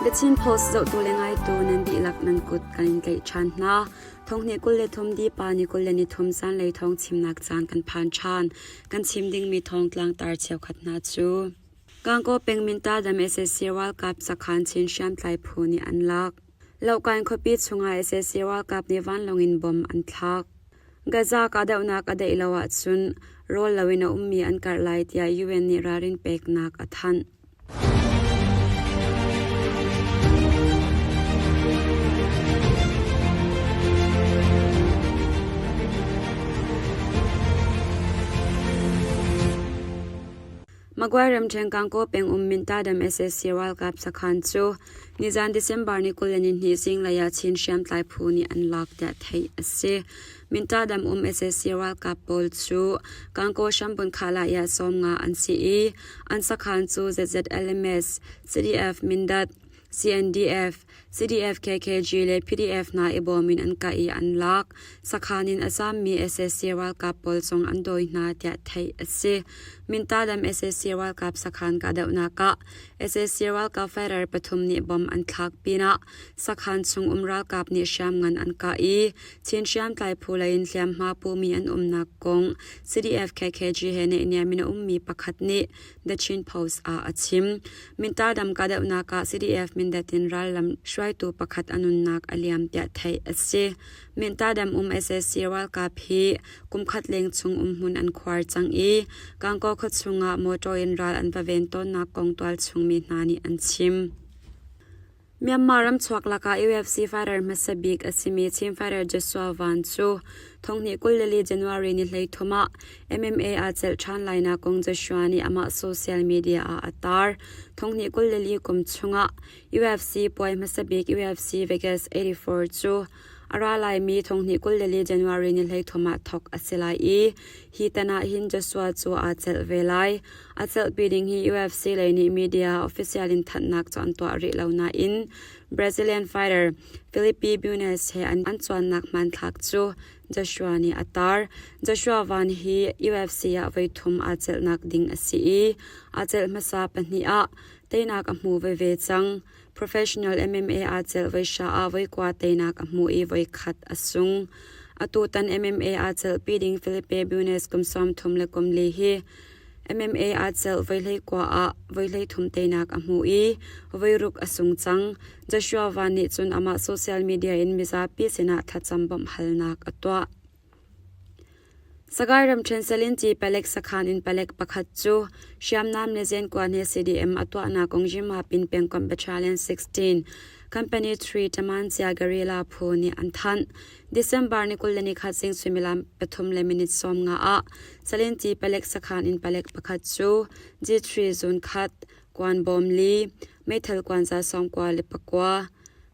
The Chin Post zohtu le ngaitu nan dihlak nan kut kan in tlaih ṭhan hna. Thonghnih 23 di pa ni 23 zanlei thawng chimnak caan kan phan ṭhan. Kan chim dingmi thawngtlang tar cheukhat hna cu Gangaw peng Mintadam sac ralkap sakhan Chin hriamtlai phu nih an lak. Lohkain khuapi chungah sac ralkap nih vanlawng in bom an thlak. Gaza kahdohnak a daih lo ahcun rawl loin a ummi an karh lai tiah UN nih ralrin peknak a thanh. Magway ramṭhen Gangaw peng um Mintadam sac ralkap sakhan cu nizan December ni 22 zinglei ah Chin hriamtlai phu nih an lak tiah theih a si. Mintadam um sac ralkap pawl cu Gangaw hrambun khalah 50 an si i an sakhan cu ZZLMS, CDF Mindat, CNDF, CDF KKG le PDF hna i bawm in an kah i an lak. Sakhan in a zaammi sac ralkap pawl zong an dawi hna tiah theih a si. Mintadam sac ralkap sakhan kahdohnak ah sac ralkap fighter pathum nih bomb an thlak pinah sakhan chung um ralkap nih hriamngan an kah i Chin hriamtlai phu lei in hliamhma pumi an umnak kong CDF KKG he naihniam in a ummi pakhat nih The Chin Post ah a chim. Mintadam kahdohnak ah CDF Mindat in rallam hruaitu pakhat a nunnak a liam tiah theih a si. Mintadam um sac ralkap hi kumkhat leng chung umhmun an khuar cang i Gangaw khuachung ah motor in ral an va ven tawnnak kong tualchung mi hna nih an chim. Myanmar ramchuak lakah UFC fighter hmasa bik a simi Chin fighter Joshua Van cu thonghnih 24 January ni 13 ah MMA aa celh ṭhan lainak kong Joshua nih amah social media ah a tar. Thonghnih 24 kum chungah UFC puai hmasa bik UFC Vegas 84 cu a ra laimi thonghnih 24 January ni 13 ah thawk a si lai i hi tan ah hin Joshua cu aa celh ve lai. A celhpi ding hi UFC lei nih media official in thanhnak cu an tuah rih lo nain Brazilian fighter Felipe Bunes he an cuannak hmanthlak cu Joshua nih a tar. Joshua Van hi UFC ah voithum aa celhnak ding a si i aa celh hmasa pahnih ah teinak a hmu veve cang. Professional MMA aa celh voihra ah voikua teinak a hmu i voikhat a sung. Atutan MMA aa celhpi ding Felipe Bunes kum 34 hi MMA aa celh voihlei kua ah voihlei thum teinak a hmu i voiruk a sung cang. Joshua Van nih cun amah social media in mizapi sinah thlacam bawmh halnak a tuah. Sagaing ramṭhen Salinci palek sakhan in palek pakhat cu hriamnam le zenkuan he CDM a tuahnak kong Yimapin pengkomh Battalion 16 Company 3 Tamancia Guerrilla phu nih an thanh. December ni 21 zing suimilam 3:50 ah Salinci palek sakhan in palek pakhat cu G3 zun khat kuan bawm li, meithal kuanza 99,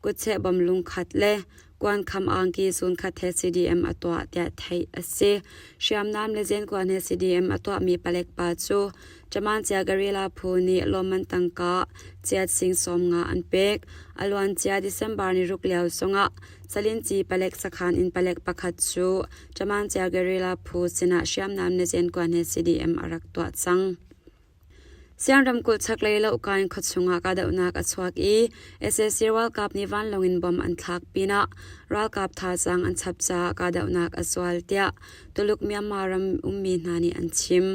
kutcheh bom lungkhat le kuankham angki zunkhat he CDM a tuah tiah theih a si. Hriamnam le zenkuan he CDM a tuahmi palek pa cu Chamancia Guerrilla phu nih lawmman tangka chiat sing 50 an pek. A luancia December ni ruk lio zongah Salinci palek sakhan in palek pakhat cu Chamancia Guerrilla phu sinah hriamnam le zenkuan he CDM a rak tuah cang. Siang ramkulh chaklei Lohkain khuachung ah kahdohnak a chuak i sac ralkap nih vanlawng in bomb an thlak pinah ralkap thazaang an chap caah kahdohnak a zual tiah Tuluk Myanmar ram ummi hna nih an chim.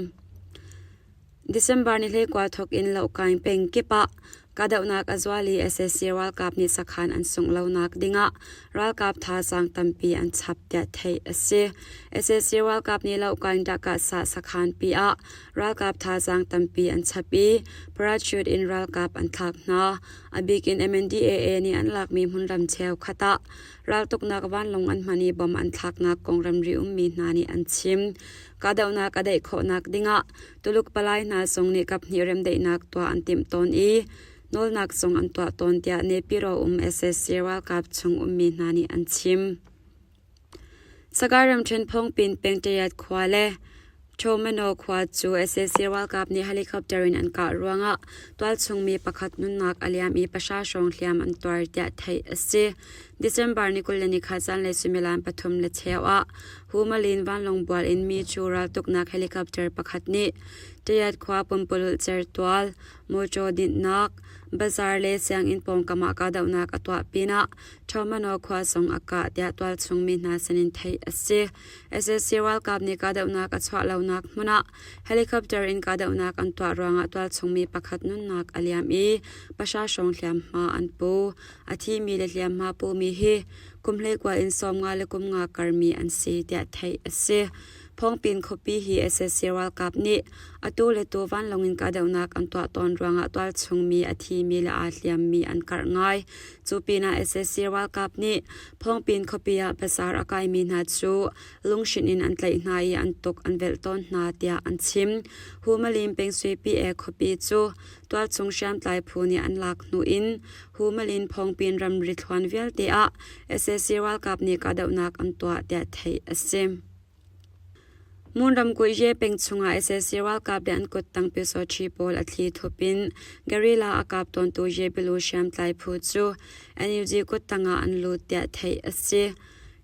December ni 21 thawk in Lohkain peng kip ah Kahdohnak a zual i sac ralkap nih sakhan an sungh lonak dingah ralkap thazaang tampi an chap tiah theih a si. Sac ralkap nih Lohkain Dahkahsah sakhan pi ah ralkap thazaang tampi an chap i parachute in ralkap an thlak hna. A bik in MNDAA nih an lakmi hmunram cheukhat ah raltuknak vanlawng an hman i bomb an thlaknak kong ramri ummi hna nih an chim. Kahdohnak a daih khawhnak dingah Tuluk palai hna zong nih kaphnih remdaihnak tuah an timh tawn i nawlnak zong an tuah tawn tiah Nepiro um sac ralkap chung ummi hna nih an chim. Sagaing ramṭhen Phongpin pengṭayat khua le Chomeno khua cu sac ralkap nih helicopter in an kah ruangah tualchung mi pakhat nunnak a liam i pahra hrawng hliam an tuar tiah theih a si. December ni 24 zanlei suimilam 3:15 ah Humalin vanlawng bual in mi cu raltuknak helicopter pakhat nih Tayat khua pumpululh certual, mawṭaw dinhnak, Bazar le sianginn pawngkam ah kahdohnak a tuah pinah Ṭhawmanaw khua zong a kah tiah tualchung mi hna sinin theih a si. Sac ralkap nih kahdohnak a chuah lonak hmun ah helicopter in kahdohnak an tuah ruangah tualchung mi pakhat nunnak a liam i pahra hrawng hliamhma an pu. A thimi le hliamhma pumi hi kum 19 in 50 le kum nga karmi an si tiah theih a si. Phawngpin khuapi hi sac ralkap nih atu le tu vanlawng in kahdohnak an tuah tawn ruangah tualchung mi a thimi le aa hliammi an karh ngai. Cu pinah sac ralkap nih Phawngpin khuapi ah bazaar a kaimi hna cu lunghrinh in an tlaih hna i an tuk an velh tawn hna tiah an chim. Humalim Pengsuipi e khuapi cu tualchung hriamtlai phu nih an lak hnu in Humalin Phawngpin ramri thluan vialte ah sac ralkap nih kahdohnak an tuah tiah theih a si. Mon ramkulh Ye peng chungah sac ralkap le an kuttang pyusawṭhi pawl a thli thup in guerrilla a kap tawntu Ye Bilu hriamtlai phu cu NUG kuttang ah an lut tiah theih a si.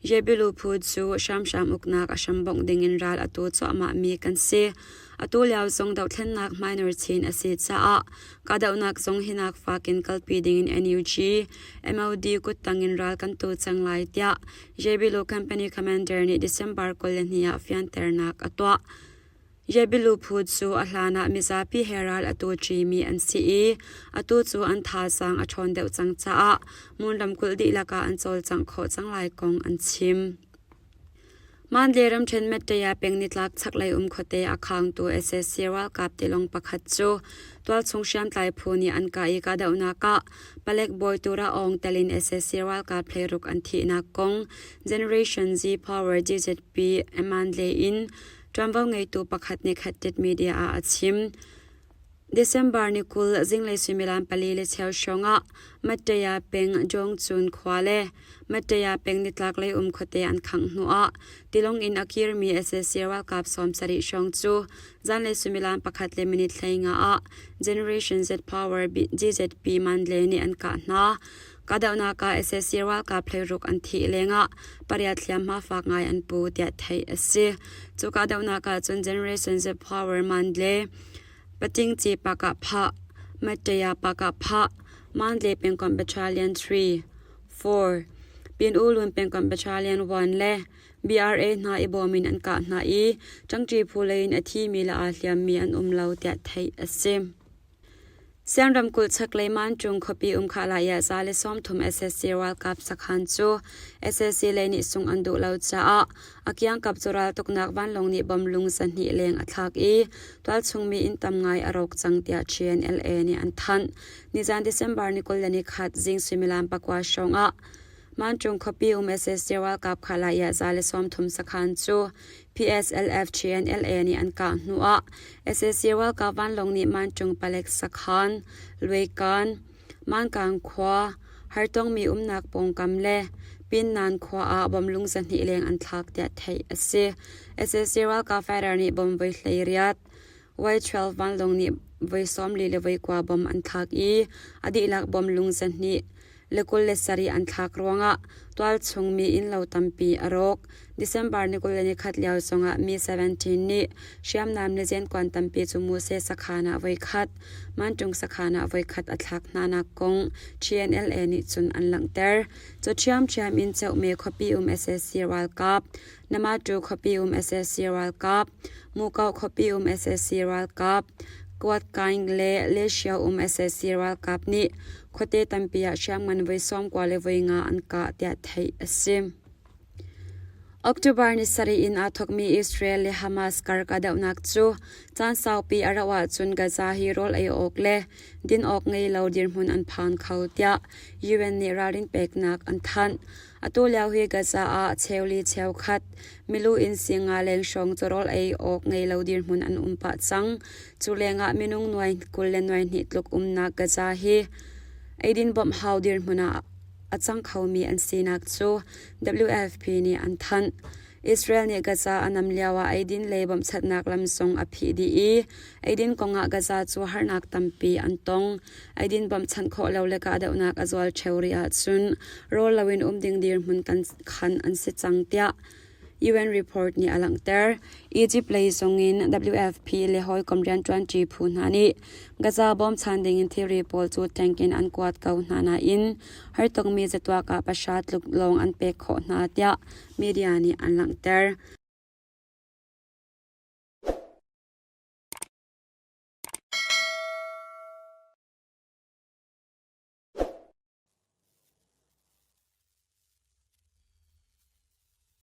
Ye Bilu phu cu hramhram uknak a hrambongh dingin ral a tu cuahmahmi kan si. Atu lio zong dohthlennak minor chin a si caah kahdohnak zong hinak fak in kalpi dingin NUG, MOD kuttang in ral kan tu cang lai tiah Jebilu Company Commander nih December 22 ah fianternak a tuah. Jebilu phu cu a hlanah mizapi he ral a tu ṭimi an si i atu cu an thazaang a ṭhawn deuh cang caah Mon ramkulh dihlak ah an cawlcangh khawh cang lai kong an chim. Mandalay ramṭhen Mettaya peng nitlak chaklei um khuate a khangtu sac ralkap tilawng pakhat cu tualchung hriamtlai phu nih an kah i kahdohnak ah palek bawi Tura Aung tel in sac ralkap hleiruk an thihnak kong Generation Z Power GZP Mandalay in ṭuanvo ngeitu pakhat nih Khattit Media ah a chim. December ni 20 zinglei suimilam 4:15 hrawng ah Mattaya peng Jongchun khua le Mattaya peng nitlaklei um khuate an khangh hnuah tilawng in a kirmi sac ralkap 70 hrawng cu zanlei suimilam 1:50 ah Generation Z Power GZP Mandalay nih an kah hna. Kahdohnak ah sac ralkap hleiruk an thih lengah pariat hliamhma fak ngai an pu tiah theih a si. Cu kahdohnak ah cun Generation Z Power Mandalay Patingci Pakahphah, Mattaya Pakahphah, Mandalay pengkomh Battalion 3, 4, Pin U Lun pengkomh Battalion 1 le BRA hna i bawm in an kah hna i ṭangṭi phu lei in a thimi le aa hliammi an um lo tiah theih a si. Siang ramkulh chaklei Mancung khuapi um Khahlah 130 sac ralkap sakhan cu sac lei nih sungh an duh lo caah a kiangkap cu raltuknak vanlawng nih bom lung zahnih leng a thlak i tualchung mi inn tam ngai a rawk cang tiah TNLA nih an thanh. Nizan December ni 21 zing suimilam 9 hrawng ah Mancung khuapi um sac ralkap Khahlah 130 sakhan cu PSLF TNLA nih an kah hnuah sac ralkap vanlawng nih Mancung palek sakhan, Luikan, Mankang khua, hartongmi umnak pawngkam le Pinnan khua ah bomlung 200 leng an thlak tiah theih a si. Sac ralkap fighter nih bom voi 18, Y-12 vanlawng nih voi 49 bom an thlak i a dihlak bomlung 200 le 27 an thlak ruangah tualchung mi innlo tampi a rawk. December ni 21 lio zongah mi 17 nih hriamnam le zenkuan tampi cu Muse sakhan ah voikhat, Mantung sakhan ah voikhat a thlak hnanak kong TNLA nih cun an langhter. Cu ṭhiamṭhiam in Ceuhme khuapi um sac ralkap, Namatu khuapi um sac ralkap, Muko khuapi um sac ralkap, Kuatkaing le Leshio um sac ralkap nih khuate tampi ah hriamngan voi 90 le voi nga an kah tiah theih a si. October ni sarih in aa thawkmi Israel le Hamas kar kahdohnak cu caan saupi a rauh ahcun Gaza hi rawl ei awk le din awk ngei lo dirhmun an phan kho tiah UN nih ralrin peknak an thanh. Atu lio hi Gaza ah cheuli cheukhat milu inn singa leng hrawng cu rawl ei awk ngei lo dirhmun an um pah cang. Cu lengah minung nuai 22 tluk umnak Gaza hi eidin bawmh hau dirhmun ah a cang khomi an sinak cu WFP nih an thanh. Israel nih Gaza a nam lioah eidin lei bawmhchanhnak lam zong a phih dih i eidin kongah Gaza cu harnak tampi an tong. Eidin bawmhchanh khawh lo le kahdohnak a zual ṭheo rih ahcun rawl loin um ding dirhmun kan khan an si cang tiah. UN report nih a langhter. Egypt lei zongin WFP le hawikom rianṭuanṭi phu hna nih Gaza bawmchan dingin thilri pawl cu tank in an kuat ko hna nain hartongmi zatuak ah pahra tluk lawng an pek khawh hna tiah media nih an langhter.